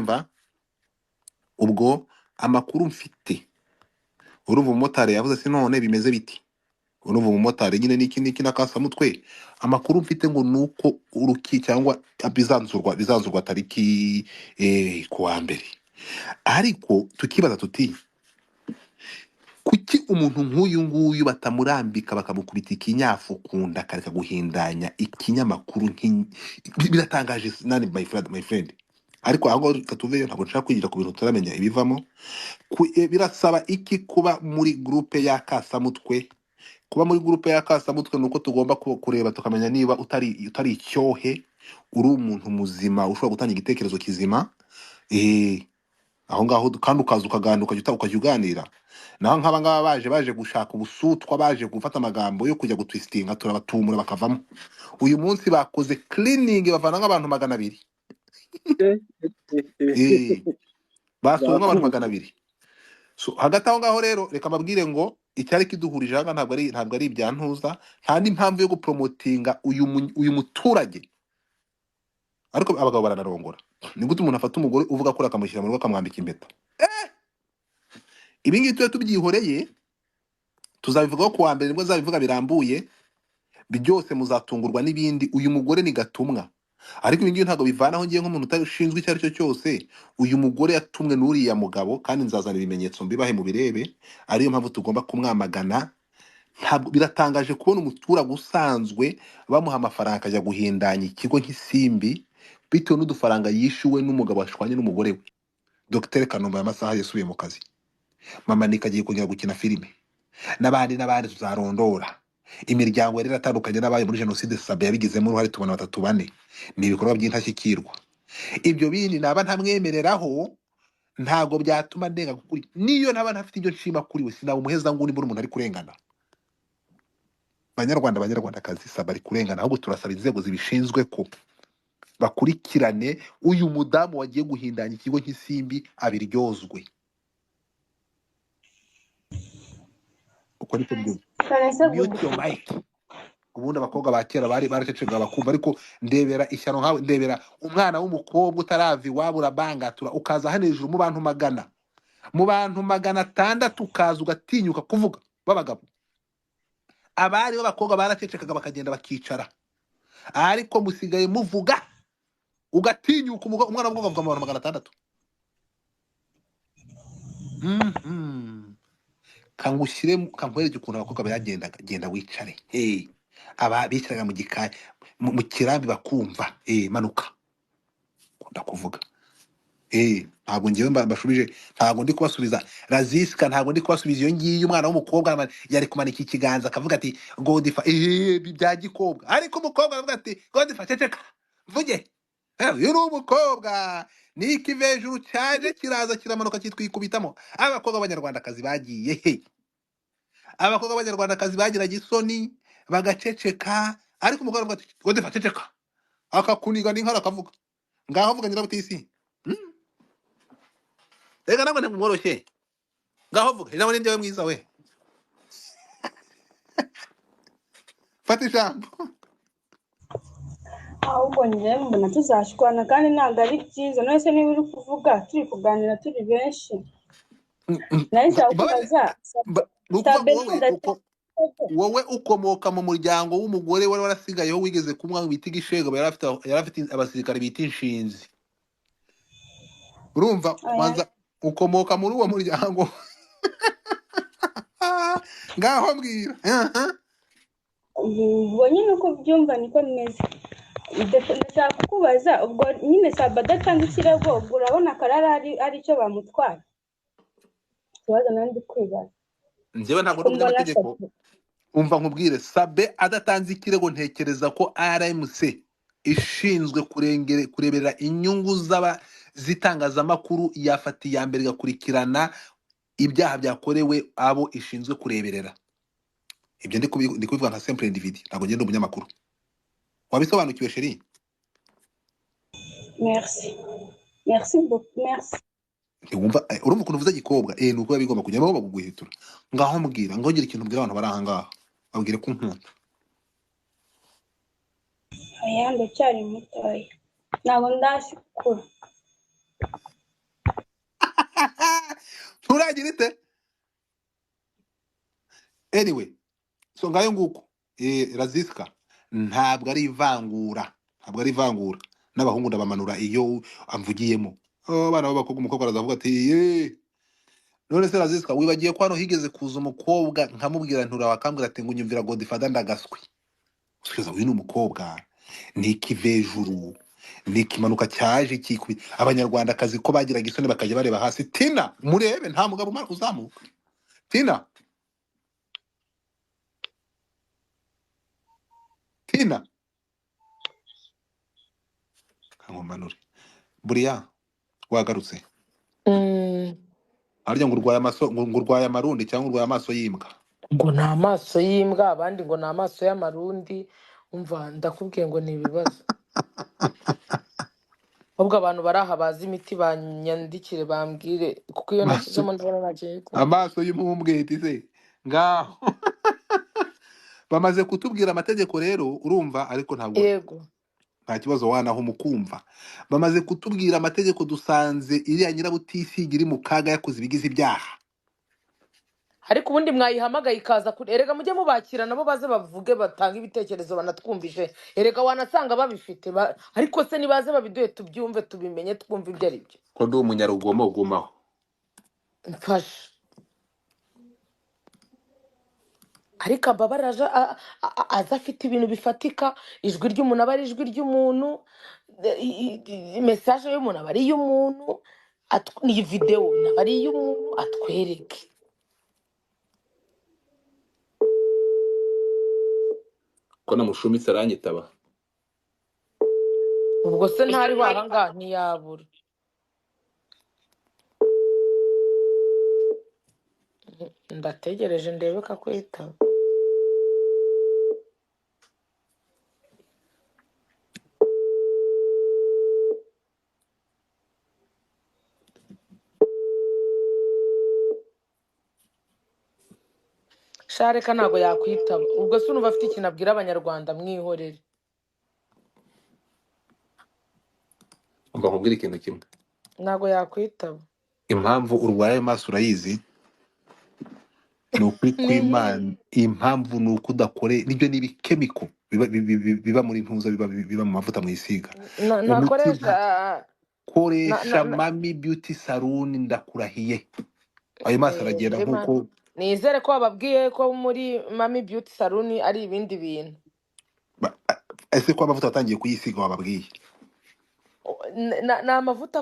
Mva ubwo amakuru mfite, urumva umumotari yavuze se none bimeze biti? Urumva umumotari nyine n'iki n'iki n'akasamutwe. Amakuru mfite ngo ni uko uruki cyangwa bizanzurwa tariki ku wa mbere. Ariko tukibaza tuti kuki umuntu nk'uyu nguyu batamurambika bakamukubita ikinyafu ku nda akareka guhindanya ikinyamakuru? Biratangaje nani, my friend, my friend. Ariko aho ngaho reka tuveyo, ntabwo nshaka kwigira ku bintu tutaramenya ibivamo. Birasaba iki kuba muri groupe ya kasamutwe? Kuba muri groupe ya kasamutwe ni uko tugomba kureba tukamenya niba utari icyohe, uri umuntu muzima ushobora gutanga igitekerezo kizima. Aho ngaho kandi ukaza ukaganira, ukajya uganira. Naho nk'aba ngaba baje gushaka ubusutwa, baje gufata amagambo yo kujya gutwistinga, turabatumura bakavamo. Uyu munsi bakoze cleaning, bavana nk'abantu 200. Basohoye nk'abantu 200. So hagati aho ngaho rero, reka mbabwire ngo icyari kiduhurije aha ngaha ntabwo ari ibya ntuza, nta n'impamvu yo gupromotinga uyu muturage. Ariko abagabo baranarongora. Ni gute umuntu afata umugore uvuga ko akamushyira mu rugo, akamwambika impeta? Ibi ngibi tube tubyihoreye, tuzabivugaho ku wa mbere, nibwo nzabivuga birambuye byose, muzatungurwa n'ibindi. Uyu mugore ni gatumwa, ariko ibi ngibi ntabwo bivanaho ngiye nk'umuntu utashinzwe icyo ari cyo cyose. Uyu mugore yatumwe n'uriya mugabo, kandi nzazana ibimenyetso mbibahe mu birebe. Ariyo mpamvu tugomba kumwamagana. Ntabwo biratangaje kubona umuturage usanzwe bamuha amafaranga akajya guhindanya ikigo nk'isimbi bitewe n'udufaranga yishyuwe n'umugabo washwanye n'umugore we. Dr Kanombe aya masaha yasubiye mu kazi, Mama Nika agiye kongera gukina filime, n'abandi n'abandi tuzarondora. Imiryango yari iratandukanye n'abayo muri jenoside, Sabe yabigizemo uruhare, tubona batatu bane. Ni ibikorwa by'intashyikirwa. Ibyo bindi naba ntamwemereraho ntabwo byatuma ndenga kuri niyo naba ntafite ibyo nshima kuri we. Sinaba umuheza nguni mbona umuntu ari kurengana. Banyarwanda, banyarwandakazi, Saba ari kurengana. Ahubwo turasaba inzego zibishinzwe ko bakurikirane uyu mudamu wagiye guhindanya ikigo nk'isimbi, abiryozwe. Uko niko mbyumva. None se Mute your mic. Ubundi abakobwa ba kera bari baracecekaga bakumva, ariko ndebera ishyano nkawe, ndebera umwana w'umukobwa utarava iwabo, urabangatura ukaza hano hejuru mu bantu magana, mu bantu 600, ukaza ugatinyuka kuvuga b'abagabo. Abari b'abakobwa baracecekaga bakagenda bakicara, ariko musigaye muvuga, ugatinyuka umwana w'umukobwa avuga mu bantu 600. Kangushyire, kankwereke ukuntu abakobwa bagendaga. Genda wicare. Hey. Aba bicaraga mu gikari, mu kirambi bakumva. Manuka, kunda kuvuga. Ntabwo ngewe mbashubije, ntabwo ndi kubasubiza razisika, ntabwo ndi kubasubiza iyo ngiyo. Umwana w'umukobwa yari kumanika ikiganza akavuga ati godifa bya gikobwa, ariko umukobwa aravuga ati godifa ceceka mvuge. Uyu ni umukobwa, ni ikivejuru cyaje kiraza kiramanuka kitwikubitamo. Abakobwa b'abanyarwandakazi bagiye he? Abakobwa b'abanyarwandakazi bagiraga isoni bagaceceka, ariko umukobwa aravuga ati godifa ceceka, akakuniga n'inkara akavuga. Ngaho vuga nyirabutisi. Reka ntabwo ntimworoshye. Ngaho vuga, ijambo ni ryawe mwiza we, fata ijambo. Ahubwo njyewe mbona tuzashwana kandi ntabwo ari byiza. None se niba uri kuvuga turi kuganira turi benshi, nari nshaka kubaza Ni ukuvuga Sabe ngo wowe ntabwo wowe ukomoka mu muryango w'umugore wari warasigayeho wigeze kumwa wita igishego, yari afite abasirikare bita inshinzi. Urumva? Oya. Manza ukomoka muri uwo muryango. Ngaho mbwira. Aha. Ubwo nyine uko ubyumva niko bimeze. Ndashaka kukubaza, ubwo nyine Saba adatanga ikirego, ubwo urabona Karara ari icyo bamutwara? Ikibazo nari ndi kwibaza. Njyewe ntabwo ko ndi mbona umunyamategeko. Sabe Umva nkubwire, Sabe adatanze ikirego, ntekereza ko RMC ishinzwe kureberera inyungu z'aba z'itangazamakuru yafata iya mbere igakurikirana ibyaha byakorewe abo ishinzwe kureberera. Ibyo ndi kubivuga nka simple individu, ntabwo ngenda umunyamakuru. Wabisobanukiwe chérie? Merci, merci beaucoup, merci. Ntiwumva? Urumva ukuntu uvuze gikobwa? Ni uko biba bigomba kujya bagomba kuguhitura. Ngaho mbwira, ngaho gira ikintu ubwira abantu bari aha ngaha, babwire ko unkunda. Oya, ndacyari mutoya, ntabwo ndashikura. Nturagira ite? Anyway, so ngayo nguko. Raziska ntabwo ari ivangura, ntabwo ari ivangura. N'abahungu ndabamanura iyo amvugiyemo. Oh, abana b'abakobwa, umukobwa arazavuga ati "Ye." None se Raziska, wibagiye ko hano higeze kuza umukobwa nkamubwira ntura, wakambwira ati ngo unyumvira Godfather ndagaswi. Usigaza uyu ni umukobwa, ni ikivejuru, ni ikimanuka cyaje kikubita abanyarwandakazi ko bagiraga isoni bakajya bareba hasi. Tina murebe, nta mugabo uzamuka. Tina, Tina kankomanure buriya wagarutse. Harya ngo urwaye amaso, ngo urwaye amarundi cyangwa urwaye amaso y'imbwa? Ngo ni amaso y'imbwa, abandi ngo ni amaso y'amarundi. Umva ndakubwiye ngo ni ibibazo. Ahubwo abantu bari aha bazi imiti banyandikire bambwire, kuko iyo Amaso, nashyizemo ndabona nta kintu iri amaso y'umumbweti se ngaho. Bamaze kutubwira amategeko rero, urumva, ariko ntabwo Yego. nta kibazo wanaho mukumva. Bamaze kutubwira amategeko, dusanze iriya nyirabutisiga iri mu kaga, yakoze ibigize ibyaha. Ariko ubundi mwayihamagaye ikaza kuri, erega mujye mubakira nabo baze bavuge batange ibitekerezo banatwumvishe. Erega wanasanga babifite ariko se nibaze babiduhe tubyumve tubimenye twumve ibyo ari byo. Ko ndi umunyarugomo gumaho. Mfasha. Ariko ambabara aje aza afite ibintu bifatika, ijwi ry'umuntu aba ari ijwi ry'umuntu, mesaje y'umuntu aba ari iy'umuntu, iyi videwo aba ari iy'umuntu, atwereke. Ko namushumitse aranyitaba. Ubwo se ntariho aha ngaha ntiyabura. Ndategereje ndebe ko akwitaba. Shareka ntabwo yakwitaba. Ubwo se urumva afite ikintu abwira abanyarwanda, mwihorere. Umva nkubwire ikintu kimwe. Ntabwo yakwitaba. Impamvu urwaye ayo maso urayizi? Ni ukuri Ni kw'Imana. Impamvu ni uko udakore nibyo, ni ibikemiko biba biba muri ntuza, biba mu mavuta mwisiga. Umuti ntakoresha nta na koresha na na Mami Beauty Salon, ndakurahiye. Ayo maso aragenda muri nk'uko nizere ko bababwiye ko muri Mami Beauty Salon ari ibindi bintu. Ese ko amavuta watangiye kuyisiga wababwiye? Ni amavuta.